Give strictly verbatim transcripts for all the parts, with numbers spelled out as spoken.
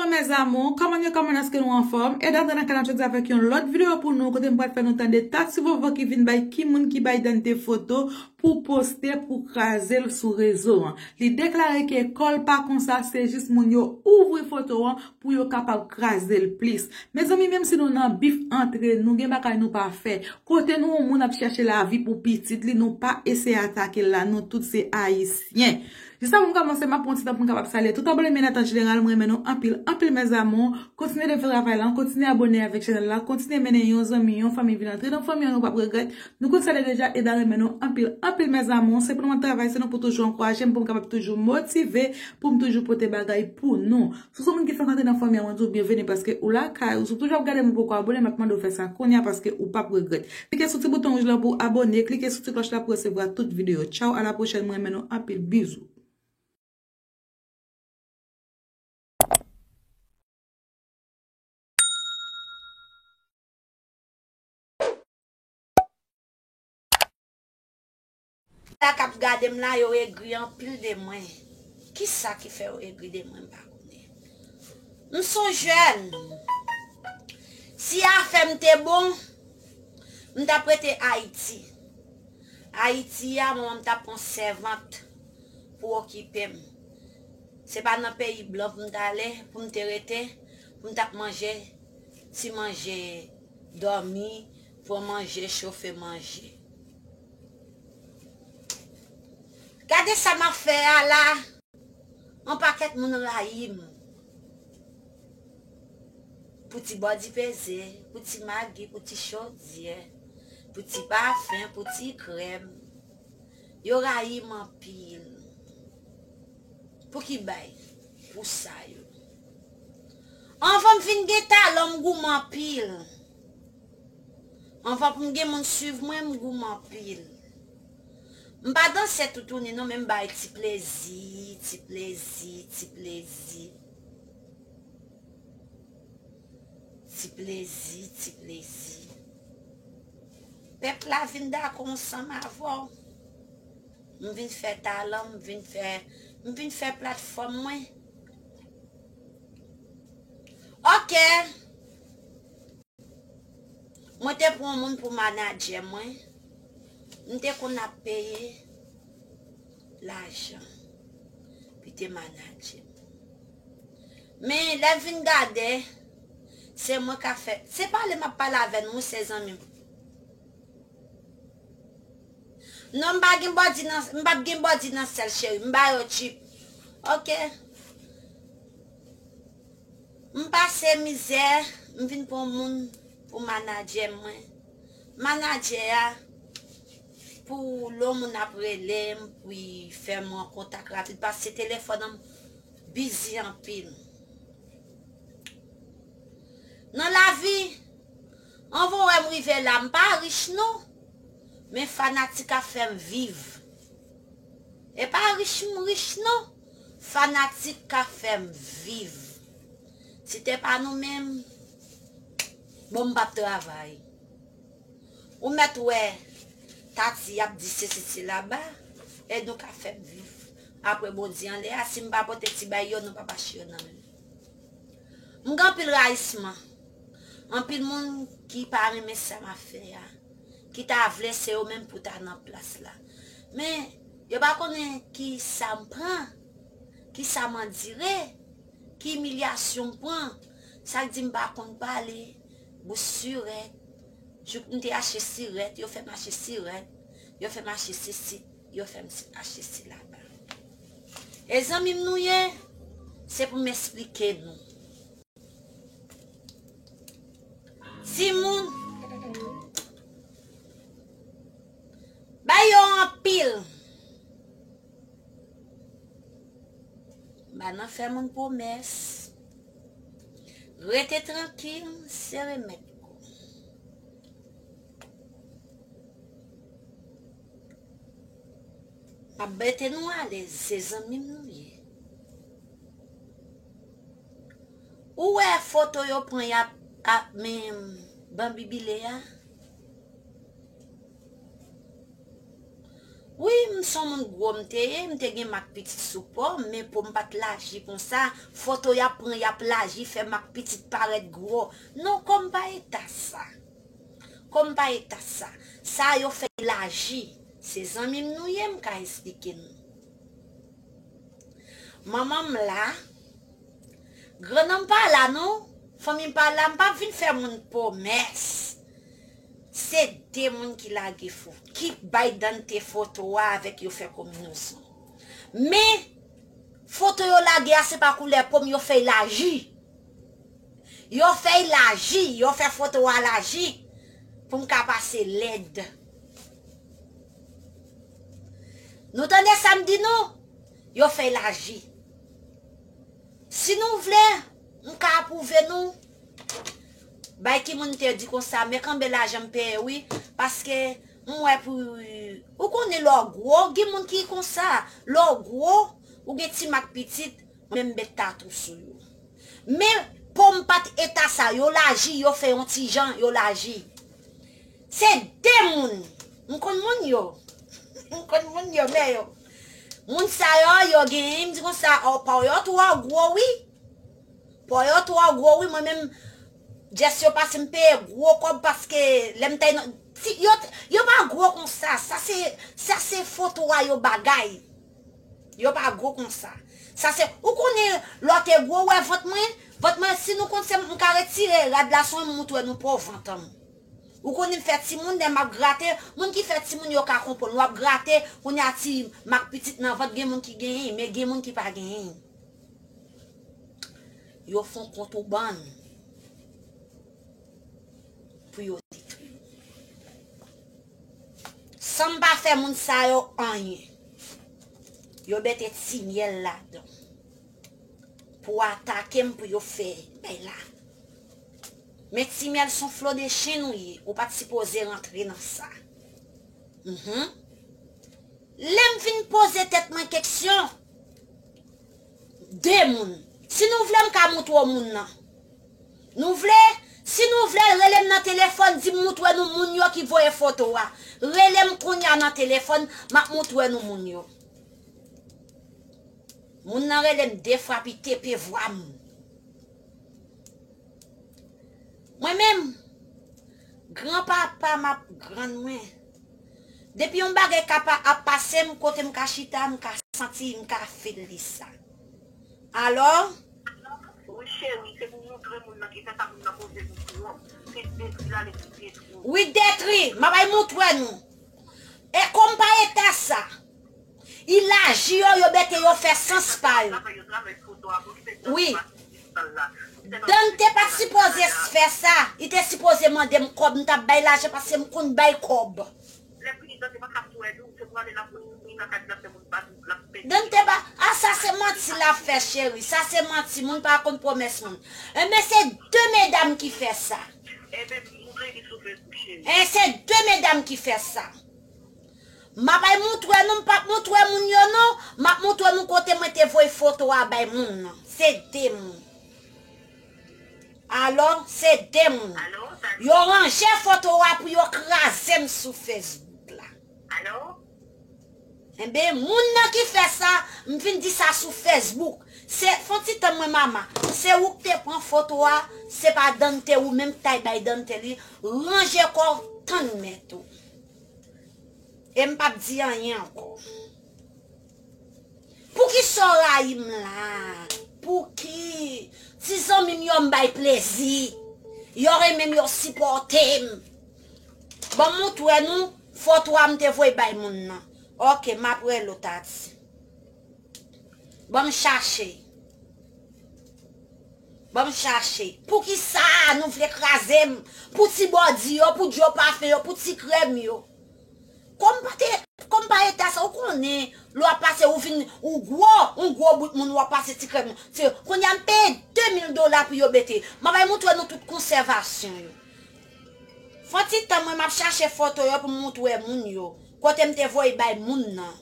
Mes amours, kòman nou ye, kòman èske nou anfòm? Eda antre nan kanal jodi avèk yon lòt videyo pou nou, kote m pral fè nou tande Tati Vovo ki vin bay ki moun ki bay Dante foto pou poste, pou kraze l sou rezo an. Li deklare ke kò l pa konsa, se jis moun yo ouvri foto an pou yo kapab kraze l plis. Mezanmi, menm si nou nan bif antre nou, gen bagay nou pa fè. Kote nou, yon moun ap chèche lavi pou pitit li, nou pa eseye atake l la, nou tout se Ayisyen. Jis avan m kòmanse, m ap pran ti tan pou m kapab salye tout abone m ye nan tan jeneral, m renmen nou anpil, anpil mes amours. Kontinye leve travay la, kontinye abone avèk chanèl la, kontinye mennen yon zanmi, yon fanmi vin antre nan fanmi an, nou p ap regrèt. Nou konn sa deja, Eda renmen nou anpil, anpil mes amours. Se pou nou ap travay, se nou pou toujou ankouraje m, pou m kapab toujou motive, pou m toujou pote bagay pou nou. Si w se moun ki fèk antre nan fanmi an, mwen di w byenveni paske ou lakay ou. Si w toujou ap gade m ou poko abone, m ap mande w fè sa kounye a paske ou p ap regrèt. Klike sou ti bouton wouj la pou abone, klike sou ti klòch la pou resevwa tout videyo. Tchaw, a la pwochèn, mwen renmen nou anpil, bizou. La k ap gade m la, yo egri anpil de mwen. Kisa ki fè yo egri de mwen, m pa konnen. M se yon jèn. Si afè m te bon, m t ap rete Ayiti. Ayiti a, manman m t ap pran sèvant pou okipe m. Se pa nan peyi blan pou m t ale, pou m te rete, pou m t ap manje ti manje, dòmi, pran manje, chofe manje. Gade sa m ap fè a la. Yon pakèt moun rayi m. Pou ti bòdi peze, pou ti magi, pou ti chodyè, pou ti pafen, pou ti krèm. Yo rayi m anpil. Pou ki bay? Pou sa yo. Anvan m fin gen talan, m goumen anpil. Anvan pou m gen moun swiv mwen, m goumen anpil. M pa dansè toutouni non, men m bay ti plezi, ti plezi, ti plezi. Ti plezi, ti plezi. Pèp la vin dakò ansanm avè w. M vin fè talan, m vin fè, m vin fè platfòm mwen. Ok. Mwen te pran yon moun pou manadjè mwen. M te konn ap peye lajan pou te manadje m. Men lè m vin gade, se mwen k ap fè. Se pale m ap pale avè nou, se zanmi m. Non, m pa gen bòdi nan, m p ap gen bòdi nan sèl cheri. M ba yo tchip. Ok. M pase mizè, m vin pran moun pou manadjè mwen. Manadjè a, pou lè yon moun ap rele m, pou l fè m an kontak rapid, paske telefòn an bizi anpil. Nan lavi, anvan w wè m rive la, m pa rich non, men fanatik ap fè m viv. E pa rich m rich non, fanatik ka fè m viv. Si te pa nou menm, bon, m p ap travay. Ou mèt wè Tati ap di sesi sela ba, e nou ka fè m viv. Apre Bondye anlè a, si m pa pote ti bay yo, nou p ap achte yo nan men m. M gen anpil rayisman. Anpil moun ki pa renmen sa m ap fè a, ki ta vle se yo menm pou ta nan plas la. Men, yo pa konnen ki sa m pran, ki sa m andire, ki imilyasyon m pran. Sa k di m pa konn pale, bouch sirèt. Jouk m te achte sirèt, yo fè m achte sirèt, yo fè m achte sesi, yo fè m achte sela ba. E zanmi m nou ye, se pou m esplike nou. Timoun, bay yo anpil. M pa nan fè moun pwomès. Rete trankil, se remèd kou. M ap mete nou alèz, se zanmi m nou ye. Ou wè foto yo pran y ap, ap men banbibile a? Wi, m se yon moun gwo m te ye, m te gen mak pitit sou po m, men po m pa t laji konsa. Foto y ap pran, y ap laji, fè mak pitit parèt gwo. Non, kò m pa eta sa. Kò m pa eta sa. Sa yo fè laji. Se zanmi m nou ye, m ka esplike nou. Manman m la, grann nan m pa la non, fanmi m pa la, m pa vin fè moun pwomès. Se de moun ki lage fo-, ki bay Dante foto a avèk yo fè kominasyon. Men, foto yo lage a se pa koulè po m yo fè y laji. Yo fè y laji, yo fè foto a laji pou m ka pase lèd. Nou tande sa m di nou? Yo fè y laji. Si nou vle, m ka apwouve nou. Bay ki moun te di konsa, men kanbe lajan m peye wi, paske m wè pou, ou konnen lè w gwo, gen moun ki konsa, lè w gwo, ou gen ti mak pitit, menm bet tatou sou yo. Men, po m pa t eta sa, yo laji, yo fè yon ti jan, yo laji. Se de moun. M konn moun yo. M konn moun yo, men yo. Moun sa yo, yo genyen, m di konsa, o, pa yo twò gwo, wi. Pa yo twò gwo, wi. Mwen menm, jès yo pase m peye gwo kòb paske lè m ta nan, ti, yo, yo pa gwo konsa. Sa se, sa se foto a yo bagay. Yo pa gwo konsa. Sa se, ou konnen, lè w te gwo, ou wè vant mwen? Vant mwen, si nou konn se m ka retire rad la, sou mwen, m montre nou po vant an. Ou konnen m fè timoun, lè m ap grate, moun ki fè timoun yo ka konprann. W ap grate, kounye a ti mak pitit nan vant, gen moun ki genyen, men gen moun ki pa genyen. Yo fè yon kont ou bann pou yo detwi w. San m pa fè moun sa yo anyen. Yo mete Ti Myèl ladan pou atake m, pou yo fè bay la. Men Ti Myèl se yon flo de chen ou ye, ou pa t sipoze rantre nan sa. Mhm. Lè m vin poze tèt mwen keksyon, de moun. Si nou vle, m ka montre w moun nan. Nou vle? Si nou vle, rele m nan telefòn, di m montre nou moun yo ki voye foto a. Rele m kounye a nan telefòn, m ap montre nou moun yo. Moun nan rele m de fwa, pi tepe vwa m. Mwen menm, granpapa m ap grann mwen. Depi yon bagay ka pa, ap pase m, kote m ka chita, m ka santi, m ka fil li sa. Alò? Wi, cheri, se pou montre moun nan ki fè sa, moun nan poze nou twòp. Se detwi l ale pou detwi w. Wi, detwi. M ap al montre nou. E kòm pa eta sa. Ilaji yo, yo mete yo fè sans pa yo. Wi. Dante pa t sipoze fè sa. Li te sipoze mande m kòb, m t ap bay lajan paske m konn bay kòb. Dante pa, a sa se manti l ap fè, cheri. Sa se manti. Moun pa konn pwomès moun. Enben, se de medam ki fè sa. E se de medam ki fè sa. M ap al montre nou, m p ap montre moun yo non. M ap montre nou kote mwen te voye foto a bay moun nan. Se de moun. Alò, se de moun. Yo ranje foto a pou yo kraze m sou Facebook la. Enben, moun nan ki fè sa, m vin di sa sou Facebook. Se, fè yon ti tann mwen, mama. Se ou k te pran foto a, se pa Dante ou menm k t al bay Dante li. Ranje kò w, tann mèt ou. E m p ap di anyen ankò. Poukisa w rayi m la? Pouki? Ti zanmi m yo m bay plezi. Yo renmen m, yo sipòte m. Ban m montre nou foto a m te voye bay moun nan. Oke, m ap rele w, Tati. Ban m chache. Ban m chache. Poukisa nou vle kraze m? Pou ti bòdi yo, pou djo pafen yo, pou ti krèm yo. Kòm pa te, kòm pa eta sa, ou konnen, lè w ap pase, ou vin, ou gwo, ou gwo bout moun, w ap pase ti krèm. Se, kounye a m peye de mil dola pou yo mete. M ap al montre nou tout konsèvasyon yo. Fè yon ti tan mwen, m ap chache foto yo pou m montre moun yo. Kote m te voye bay moun nan.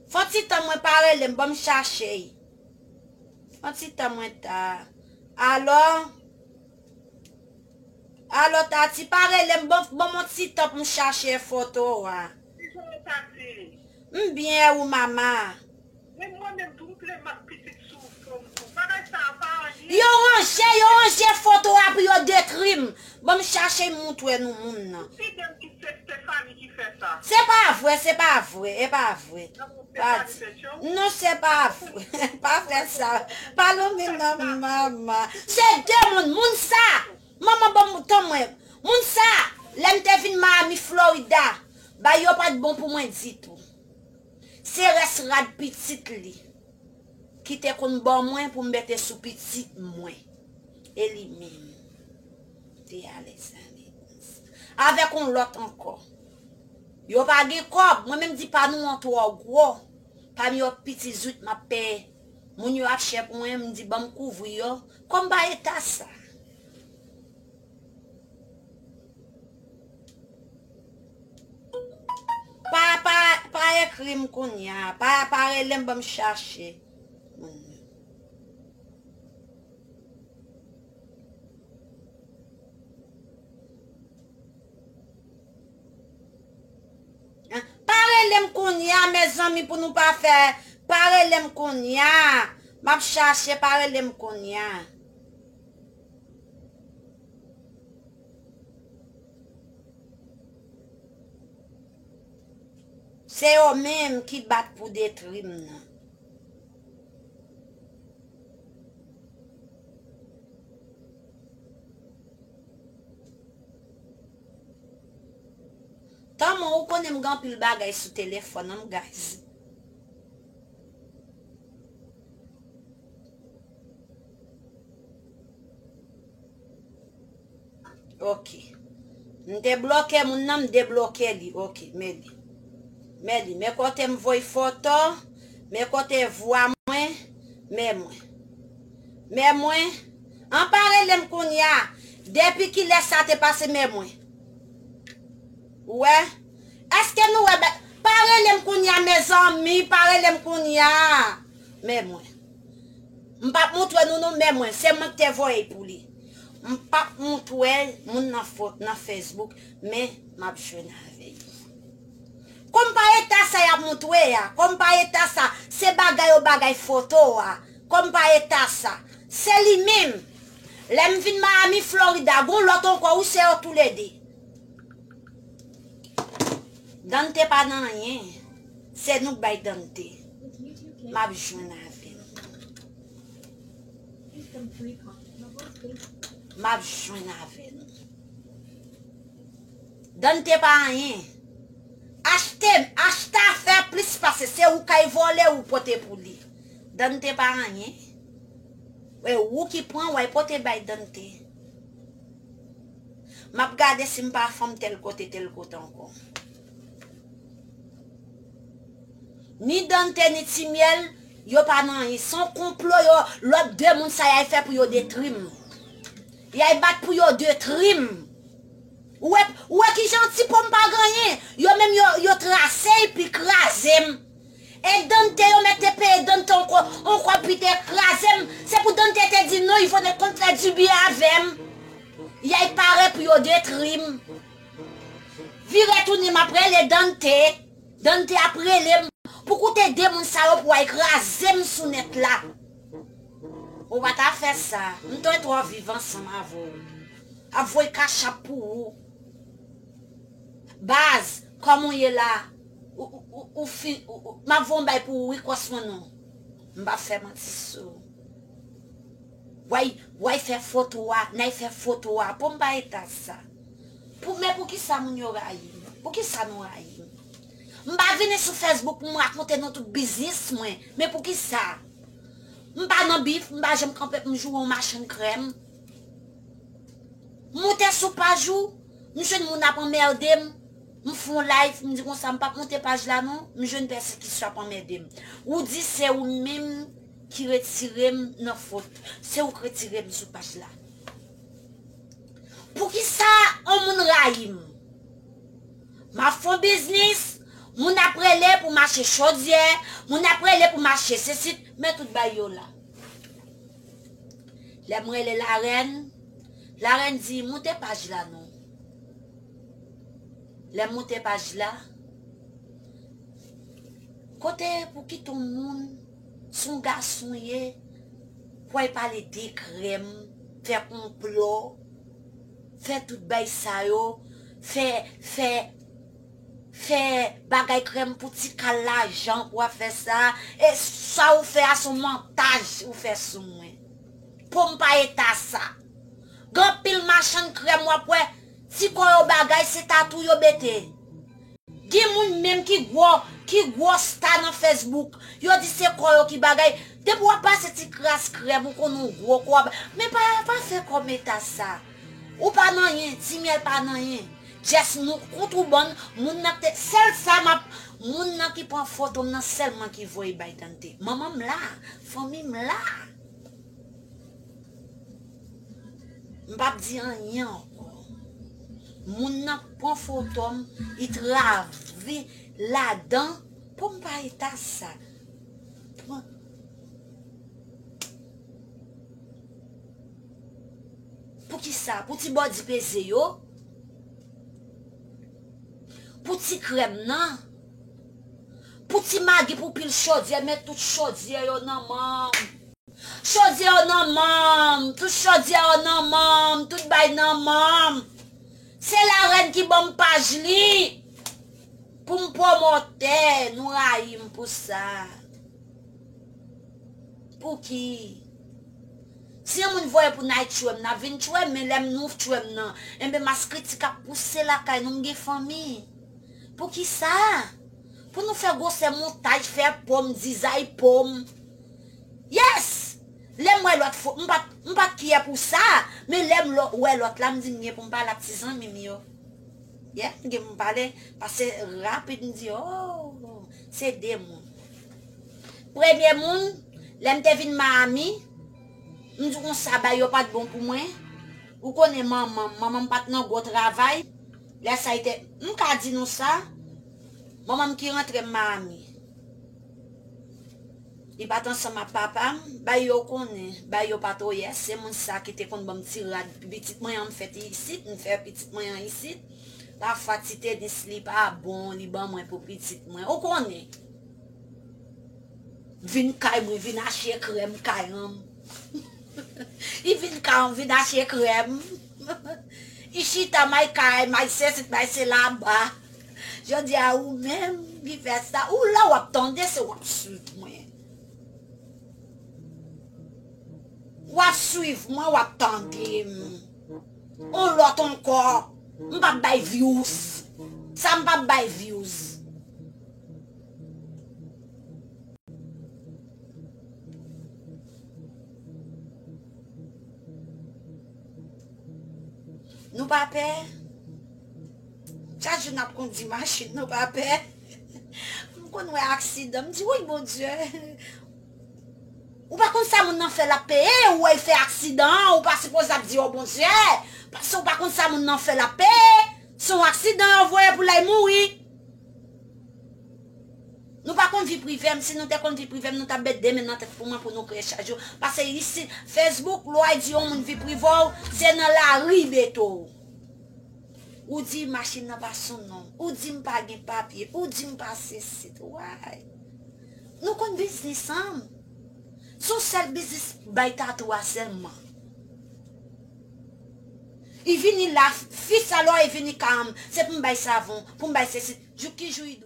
Fè yon ti tan mwen, pa rele m, ban m chache. Fè yon ti tan mwen ta. Alò, alò, Tati, pa rele m, ban, ban m yon ti tan pou m chache foto a. Ki jan w, Tati? M byen, ou mama? Men mwen menm tou, m vle mak pitit sou fon m tou. Bagay sa a pa anyen. Yo ranje, yo ranje foto a pou yo detri m. Ban m chache m montre nou moun nan. Fidèl ki se Stefani ki fè sa. Se pa vre, se pa vre, e pa vre. Non, se pa di. Non, se pa vre. Pa fè sa. Pa lonmen non, mama. Se de moun, moun sa. Manman ban m tan mwen. Moun sa, lè m te vin Miami, Florida, bay yo pa t bon pou mwen ditou. Se rès rad pitit li ki te konn ban mwen pou m mete sou pitit mwen. E li menm te alèz avèk yon lòt ankò. Yo pa gen kòb, mwen menm di pa nou an twò gwo. Pa m yo piti zwit m ap peye. Moun yo ap chè pou mwen, m di ban m kouvri yo. Kòm pa eta sa. Pa, pa, pa ekri m kounye a. Pa, pa rele m, ban m chache. Pa rele m kounye a, mezanmi, pou nou pa fè. Pa rele m kounye a. M ap chache, pa rele m kounye a. Se yo menm ki bat pou detri m nan. Tanman ou konnen m gen anpil bagay sou telefòn an m, guys. Ok. M te bloke moun nan, m debloke li. Ok, men li. Men li. Men kote m voye foto, men kote vwa mwen, men mwen. Men mwen. An pa rele m kounye a. Depi kilè sa te pase, men mwen. Ou wè? Èske nou wè ba-, pa rele m kounye a, mezanmi, pa rele m kounye a. Men mwen. M p ap montre nou non, men mwen, se mwen ki te voye l pou li. M p ap montre moun nan fo-, nan Facebook, men m ap jwenn avè yo. Kòm pa eta sa y ap montre a, kòm pa eta sa, se bagay yo bagay foto a, kòm pa eta sa, se li menm. Lè m vin Miami, Florida, gon lòt ankò, wi, se yo toulede. Dante pa nan anyen. Se nou k bay Dante. M ap jwenn avè nou. M ap jwenn avè nou. Dante pa anyen. Achte, achte afè plis pase. Se ou k ay vole, ou pote pou li. Dante pa anyen. E ou ki pran, w ay pote bay Dante. M ap gade si m pa fanm tèl kote, tèl kote ankò. Ni Dante, ni Timyèl, yo pa nan anyen. Se yon konplo yo, lòt de moun sa y ay fè pou yo detri m. Y ay bat pou yo detri m. Ou wè, ou wè kijan ti po m pa gen anyen? Yo menm yo, yo trase epi kraze m. E Dante yo mèt te peye Dante yon kò, yon kòb pou te kraze m. Se pou Dante te di non, Yvonne konn fè dibi avè m. Y ay pare pou yo detri m. Vire tounen m ap rele Dante. Dante ap rele m. Pou koute de moun sa yo pou ay kraze m sou nèt la. Ou pa ta fè sa. M twò twò viv ansanm avè w. Ap voye kachap pou ou. Baz, kòman w ye la? Ou, ou, ou, ou fin, ou, ou, m ap voye yon bay pou ou, wi, kòs mwen non. M p ap fè manti sou ou. W ay, w ay fè foto a, n ay fè foto a. Pou m pa eta sa. Pou, men poukisa moun yo rayi m? Poukisa nou rayi m? M pa vini sou Facebook pou m rakonte nou tout biznis mwen. Men poukisa? M pa nan bif, m pa janm kanpe pou m joure yon machann krèm. M moute sou paj ou, m jwenn moun ap anmède m. M fè yon live, m di konsa, m p ap monte paj la non. M jwenn pèsekisyon ap anmède m. Ou di se ou menm ki retire m nan fot. Se ou k retire m sou paj la. Poukisa yon moun rayi m? M ap fè yon biznis, moun ap rele pou m achte chodyè, moun ap rele pou m achte sesi, men tout bay yo la. Lè m rele larèn, larèn di, "Moute paj la non." Lè m moute paj la, Kote pou kite yon moun, se yon gason ye, pou al pale de krèm, fè konplo, fè tout bay sa yo, fè, fè, fè bagay krèm pou ti kal lajan pou w ap fè sa, e sa ou fè a se yon montaj ou fè sou mwen. Po m pa eta sa. Gen anpil machann krèm w ap wè, ti kò yo bagay se tatou yo mete. Gen moun menm ki gwo, ki gwo sta nan Facebook. Yo di se kò yo ki bagay. Depi w ap pase ti kras krèm, ou konn ou gwo kò. Men pa, pa fè kò m eta sa. Ou pa nan anyen, Ti Myèl pa nan anyen. Just nou kont ou bann, moun nan te, sèl sa m ap, moun nan ki pran foto m nan sèlman ki voye bay Dante. Manman m la, fanmi m la. M p ap di anyen ankò. Moun nan pran foto m, li travè ladan pou m pa eta sa. Pran. Poukisa? Pou ti bòdi peze yo? Pou ti krèm nan? Pou ti magi, pou pil chodyè, met tout chodyè yo nan manm. Chodyè yo nan manm, tout chodyè yo nan manm, tout bay nan manm. Se larèn ki ban m paj li. Pou m pwomotè, nou rayi m pou sa. Pouki? Si yon moun voye pou n al tchwe m, n ap vin tchwe m, men lè m nou tchwe m nan, enben mas kritik ap pouse lakay nou, m gen fanmi. Poukisa? Pou nou fè gwosè montaj, fè po m, dizay po m. Yes! Lè m wè lòt fo, m pa t, m pa t kyè pou sa, men lè m lò, wè lòt la, m di m gen pou m pale ak ti zanmi m yo. Yeah, m gen pou m pale, pase rapid, m di, oh, se de moun. Premye moun, lè m te vin Miami, m di konsa, bay yo pa t bon pou mwen. Ou konnen manman m, manman m pa t nan gwo travay. Lè sa, li te, m ka di nou sa, manman m ki rantre m Miami. Li pa t ansanm ak papa m, bay yo konnen, bay yo pa t oyè, se moun sa ki te konn ban m ti rad. Pitit mwen an m fèt isit, m fè pitit mwen an isit. Pafwa ti tenis li pa bon, li ban mwen pou pitit mwen. Ou konnen. Vin kay mwen, vin achte krèm kay an. Li vin kay an, vin achte krèm. Li chita may kay, may sesi, may se laba. Jodi a ou menm ki fè sa, ou la w ap tande, se w ap swiv mwen. W ap swiv mwen, w ap tande m. On lòt ankò, m p ap bay views. Sa m p ap bay views. Nou pa pè? Chak jou n ap kondi machin, nou pa pè? M konn wè aksidan, m di, woy, Bondye. Ou pa konn sa moun nan fè, l ap peye, ou wè l fè aksidan an, ou pa sipoze ap di, o Bondye, paske ou pa konn sa moun nan fè, l ap peye. Se yon aksidan yo voye pou l al mouri. Nou pa konn vi prive m, si nou te konn vi prive m, nou t ap met de men nan tèt pou mwen pou nou kreye chak jou. Paske isit, Facebook, lè w al di yon moun vi prive w, se nan lari beto w. Ou di machin nan pa sou non m, ou di m pa gen papye, ou di m pa sesi, why? Nou konn biznis an m. Se yon sèl biznis bay tatou a sèlman. Li vini la, fi sa lò, li vini ka m, se pou m bay savon, pou m bay sesi, jou ki jou li